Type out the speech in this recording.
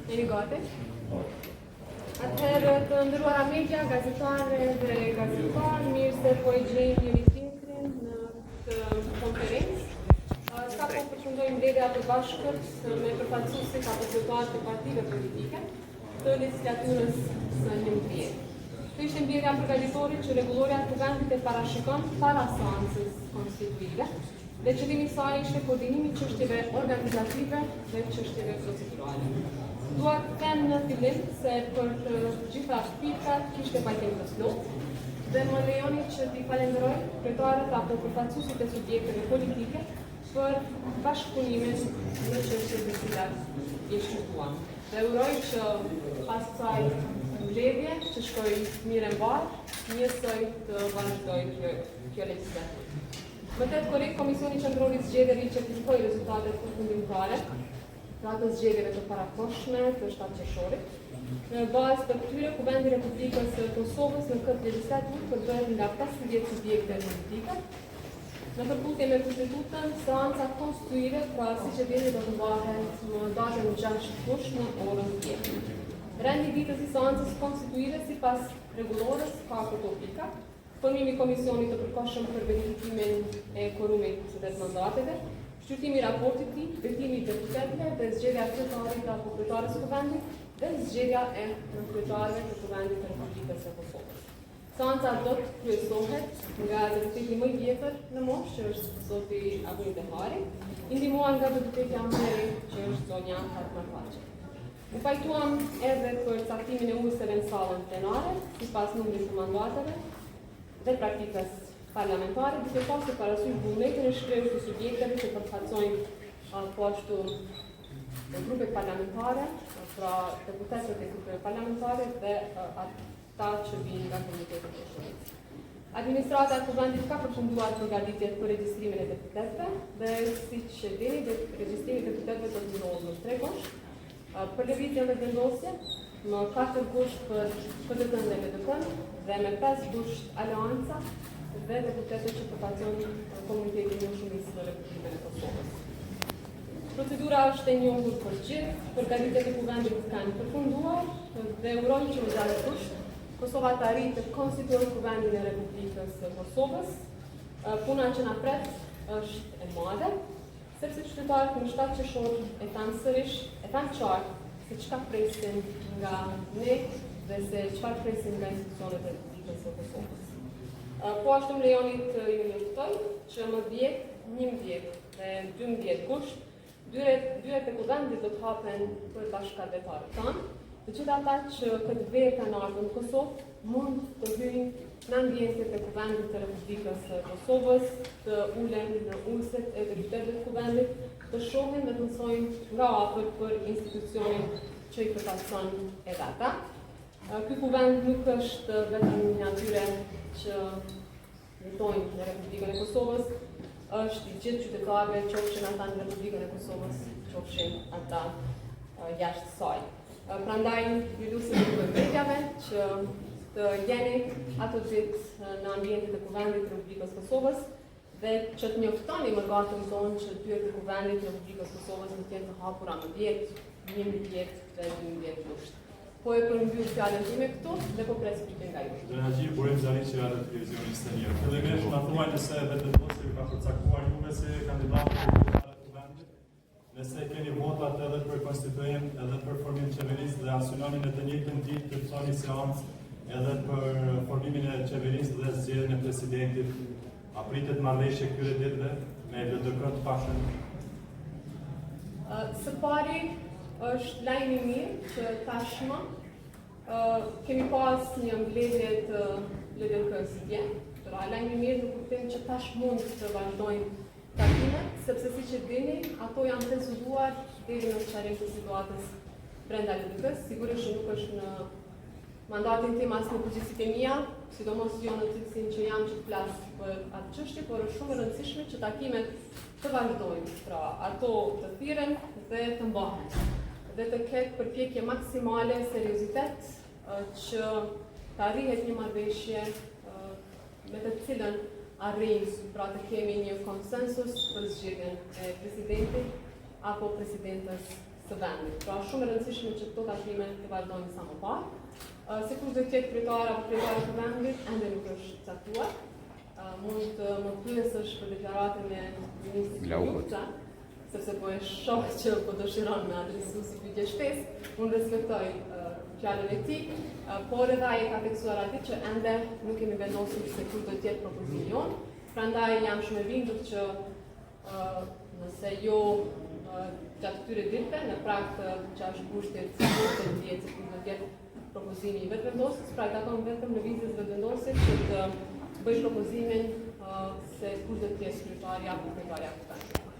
Jeni gati? Atëherë të nderuara media, gazetare dhe gazetarë, mirë se po e gjejmë njëri tjetrin në këtë konferencë. Sapo përfundoi mbledhja e përbashkët me përfaqësuesit apo kryetarët e partive politike të legjislaturës së 11. Kjo ishte mbledhja përgatitore që rregullorja e Kuvendit e parashikon para seancës konstituive dhe qëllimi i saj ishte koordinimi i çështjeve organizative dhe çështjeve procedurale. Dua të them në fillim se për të gjitha pikat kishte pajtim të plotë dhe më lejoni që t'i falenderoj kryetarët apo përfaqësuesit e subjekteve politike për bashkëpunimin në çështjet të cilat i shqyrtuam. Dhe uroj që pas kësaj mbledhje që shkoi mirë e mbarë, njësoj të vazhdojë kjo, kjo legjislaturë. Më 8 korrik, Komisioni Qendror i Zgjedhjeve i certifikoi rezultatet përfundimtare, pra të zgjedhjeve të parakohshme të 7 qershorit. Në bazë të këtyre, Kuvendi i Republikës së Kosovës në këtë legjislaturë përbëhet nga 15 subjekte politike. Në përputhje me Kushtetutën, seanca konstituive, pra siç e dini, do të mbahet më datën 6 gusht në orën 10. Rendi i ditës i seancës konstituive sipas rregullores ka këto pika. Formimi i Komisionit të Përkohshëm për verifikimin e kuorumit dhe të mandateve, shqyrtimi i raportit të tij, betimi i deputetëve dhe zgjedhja e kryetarit apo kryetares së Kuvendit dhe zgjedhja e nënkryetarëve të Kuvendit të Republikës së Kosovës. Seanca do të kryesohet nga deputeti më i vjetër në moshë, që është zoti Avni Dehari, i ndihmuar nga deputetja më e re, që është zonja Fatma Thaçi. U pajtuam edhe për caktimin e ulëseve në sallën plenare, sipas numrit të mandateve dhe praktikës parlamentare, duke pasur parasysh vullnetin e shprehur të subjekteve që përfaqësojnë po ashtu grupet parlamentare, pra deputetët e grupeve parlamentare dhe ata që vijnë nga komunitetet e shumicës. Administrata e Kuvendit ka përfunduar përgatitjet për regjistrimin e deputetëve dhe siç e dini, regjistrimi i deputetëve do të ndodhë në 3 gusht. Për Lëvizjen Vetëvendosje, më 4 gusht për PDK-në dhe LDK-në dhe me 5 gusht Aleanca dhe deputetët që përfaqësojnë komunitetin jo shumicë në Republikën e Kosovës. Procedura është e njohur për gjithë, përgatitjet e Kuvendit kanë përfunduar dhe uroj që më 6 gusht Kosova të arrijë të konstituojë Kuvendin e Republikës së Kosovës. Puna që na pret është e madhe, sepse qytetarët më 7 qershor e thanë sërish, e thanë qartë se çka presin nga ne dhe se çfarë presin nga institucionet e Republikës së Kosovës. Po ashtu më lejoni të ju njoftoj që më 10, 11 dhe 12 gusht Dyert, dyert e kuvendit do të hapen për bashkatdhetarët tanë. Të gjithë ata që këtë verë kanë ardhur në Kosovë mund të hyjnë në ambientet e Kuvendit të Republikës së Kosovës, të ulen në ulëset e deputetëve të Kuvendit, të shohin dhe të mësojnë nga afër për institucionin që i përfaqëson edhe ata. Ky kuvend nuk është vetëm i atyre që jetojnë në Republikën e Kosovës, është i gjithë qytetarëve, qofshin ata në Republikën e Kosovës, qofshin ata jashtë saj. Prandaj ju lusim të mediave që të jeni ato ditë në ambientet e Kuvendit të Republikës Kosovës dhe që të njoftoni mërgatën tonë që dyert e Kuvendit të Republikës Kosovës do të jenë të hapura më 10, 11 dhe 12 gusht. Po e përmbyll fjalën time këtu dhe po pres pyetje nga ju. Zonja Haxhiu, Burim Zariqi, Radio Televizioni 21. Fillimisht na thuaj nëse Vetëvendosje ju ka përcaktuar juve si kandidatë për kryetar të Kuvendit, nëse keni votat edhe për konstituim edhe për formim të qeverisë dhe a synoni në të njëjtën ditë të ftoni seancë edhe për formimin e qeverisë dhe zgjedhjen e presidentit. A pritet marrëveshje këtyre ditëve me LDK të paktën? Së pari është lajm i mirë që tashmë kemi pas një mbledhje të LDK-së dje. Pra lajm i mirë në kuptim që tash mund të vazhdojnë takimet, sepse siç e dini, ato janë pezulluar deri në sqarim të situatës brenda LDK-së, sigurisht që nuk është në mandatin tim as në përgjegjësitë e mia, sidomos jo në cilësinë që jam që të flas për atë çështje, por është shumë e rëndësishme që takimet të vazhdojnë, pra ato të thirren dhe të mbahen dhe të ketë përpjekje maksimale, seriozitet që të arrihet një marrëveshje me të cilën arrijmë pra të kemi një konsensus për zgjedhjen e presidentit apo presidentes së vendit. Pra shumë e rëndësishme që këto takime të vazhdojnë sa më parë. Se kush do të jetë kryetar apo kryetare e kuvendit, ende nuk është caktuar. Mund të më pyesësh për deklaratën e ministrit Konjufca, sepse po e shoh që po dëshiron me adresu si pyetje shtesë. Unë respektoj fjalën e tij, por edhe ai e ka theksuar aty që ende nuk kemi vendosur se kush do të jetë propozimi jonë. Prandaj jam shumë e bindur që nëse jo gjatë këtyre ditëve, në prag të 6 gushtit, do të dihet se kush do të jetë propozimi i Vetëvendosjes, pra i takon vetëm lëvizjes Vetëvendosje që të bëjë propozimin se kush do të jetë kryetari apo kryetarja e kuvendit.